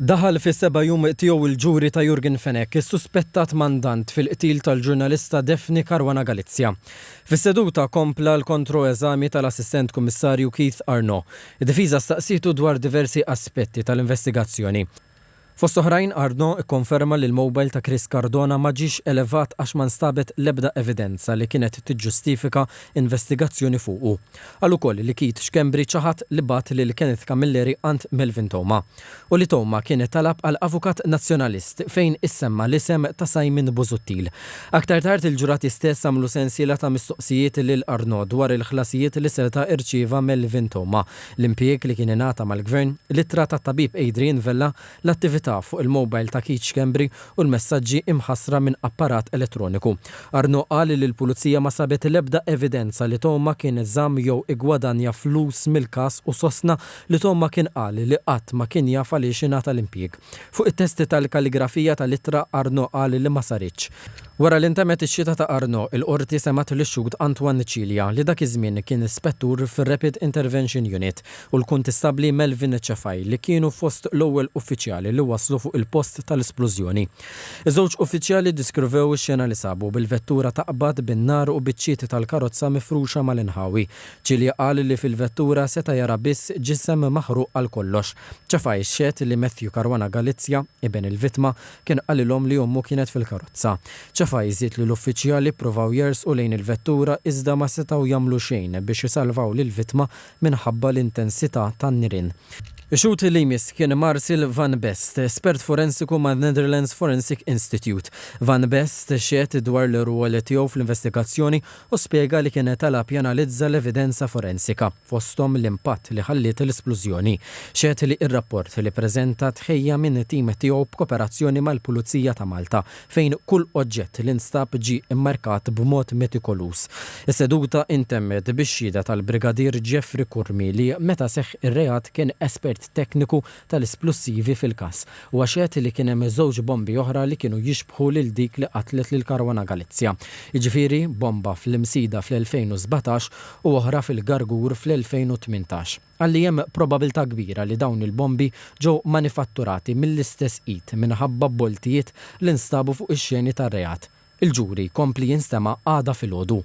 Daħal fis-seba' jum tiegħu l-ġuri ta' Yorgen Fenech, is-suspettat mandant fil-qtil tal-ġurnalista Daphne Caruana Galizia. Fis-seduta kompla l-kontro-eżami tal-Assistent Kummissarju Keith Arnaud. Id-difiża staqsietu dwar diversi aspetti tal-investigazzjoni. Fost oħrajn, Arnaud ikkonferma li l-mobile ta' Chris Cardona ma ġiex elevat għax ma nstabet l-ebda evidenza li kienet tiġġustifika investigazzjoni fuqu. Qal ukoll li Keith Schembri ċaħad li bagħat lil Kenneth Camilleri għand Melvin Theuma u li Theuma kien talab għal avukat Nazzjonalist fejn issemma l-isem ta' Simon Busuttil. Aktar tard il-ġurati stess għamlu sensiela ta' mistoqsijiet lil Arnaud dwar il-ħlasijiet li seta' rċieva Melvin Theuma L-impjieg li kien ingħata mal-Gvern, l-ittra tat-tabib Adrian Vella, l-attività fuq il-mobile ta' Keith Schembri u l-messaġġi imħassra minn apparat elettroniku. Arnaud qal li l-Pulizija ma sabet l-ebda evidenza li Theuma kien żamm jew iggwadanja flus mill-każ u sostna li Theuma kien qal li qatt ma kien jaf għaliex ingħata l-impjieg. Fuq it-test tal-kalligrafija tal-ittra Arnaud qal li ma saritx. Wara li ntemmet ix-xhieda ta' Arnaud, il-Qorti semgħet lix-xhud Antoine Cilia, li dak iż-żmien kien spettur fir-Rapid Intervention Unit, u l-Kuntistabbli Melvin Cefai li kienu fost l-ewwel uffiċjali li waslu fuq il-post tal-isplużjoni. Iż-żewġ uffiċjali ddeskrivew ix-xena li sabu, bil-vettura taqbad bin-nar u biċċiet tal-karozza mifruxa mal-inħawi. Cilia qal li fil-vettura seta' jara biss ġisem maħruq għal kollox. Cefai xehed li Matthew Caruana Galizia, iben il-vittma, Kien qalilhom li ommu kienet fil-karozza. Cefai żied li l-uffiċjali ppruvaw jersqu lejn il-vettura iżda ma setgħu jagħmlu xejn biex isalvaw lill-vittma minħabba l-intensità tan-nirien. Ix-xhud li jmiss kien Marcel van Best, espert forensiku man-Netherlands Forensic Institute. Van Best xehed dwar l-irwol tiegħu fl-investigazzjoni u spjega li kien talab janalizza l-evidenza forensika, fosthom l-impatt li ħalliet l-isplużjoni. Xehed li r-rapport li ppreżenta tħejja minn tim tiegħu b'koperazzjoni mal-Pulizija ta' Malta, fejn kull oġġett li nstab ġie mmarkat b'mod metikoluż. Is-seduta intemmet bix-xhieda tal-Brigadier Jeffrey Curmi li meta seħħ ir-reat kien espert tekniku tal-isplussivi fil-każ. Huwa xehed li kien hemm żewġ bombi oħra li kienu jixbħu lil dik li qatlet lil Caruana Galizia. Jiġifieri bomba fl-Imsida fl-2017 u oħra fil-Gargur fl-2018. Qal li hemm probabilità kbira li dawn il-bombi ġew manifatturati mill-istess id minħabba boltijiet li nstabu fuq ix-xeni tar-reat. Il-ġuri jkompli jinstema' għada filgħodu.